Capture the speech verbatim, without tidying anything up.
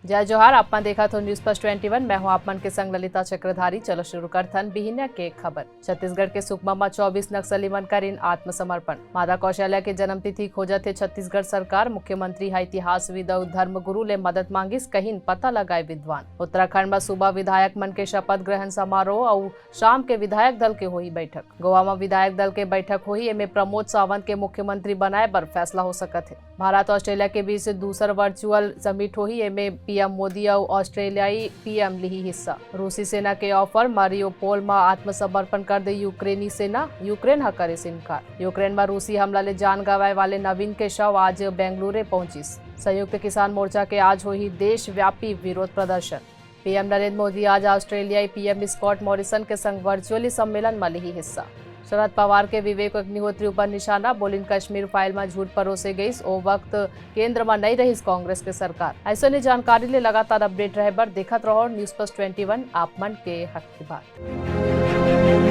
जय जोहार, आप मन देखत हो News Plus twenty one, मैं हूं आप मन के संग ललिता चक्रधारी। चलो शुरू करथन बिहिनिया के खबर। छत्तीसगढ़ के सुकमा म चौबीस नक्सली मन करिन आत्मसमर्पण। माता कौशल्या के जन्मतिथि खोजत हे छत्तीसगढ़ सरकार, मुख्यमंत्री ह इतिहासविद अउ धर्मगुरु ले मदद मांगिस, कहिन पता लगाए विद्वान। उत्तराखंड म सूबा विधायक मन के शपथ ग्रहण समारोह अउ शाम के विधायक दल के होही बैठक। गोवा म विधायक दल के बैठक होही, एमे प्रमोद सावंत के मुख्यमंत्री बनाए बर फैसला हो सकत हे। भारत ऑस्ट्रेलिया के बीच दूसर virtual summit होही, एमे पीएम मोदी अउ ऑस्ट्रेलियाई पीएम लिही हिस्सा। रूसी सेना के offer, मारियोपोल म आत्मसमर्पण कर दे यूक्रेनी सेना, यूक्रेन ह करिस इनकार। यूक्रेन म रूसी हमला ले जान गंवाए वाले नवीन के शव आज बेंगलुरु पहुंचिस। संयुक्त किसान मोर्चा के आज होही देशव्यापी विरोध प्रदर्शन। पीएम नरेंद्र मोदी आज ऑस्ट्रेलियाई पीएम स्कॉट मॉरिसन के संग virtually सम्मेलन म लिही हिस्सा। शरद पवार के विवेक अग्निहोत्री ऊपर निशाना, बोलिन कश्मीर फाइल म झूठ परोसे गईस, ओ वक्त केंद्र म नई रहिस कांग्रेस के सरकार। अइसने जानकारी ले लगातार update रहे बर देखत रहो News Plus twenty one, आप मन के हक की बात।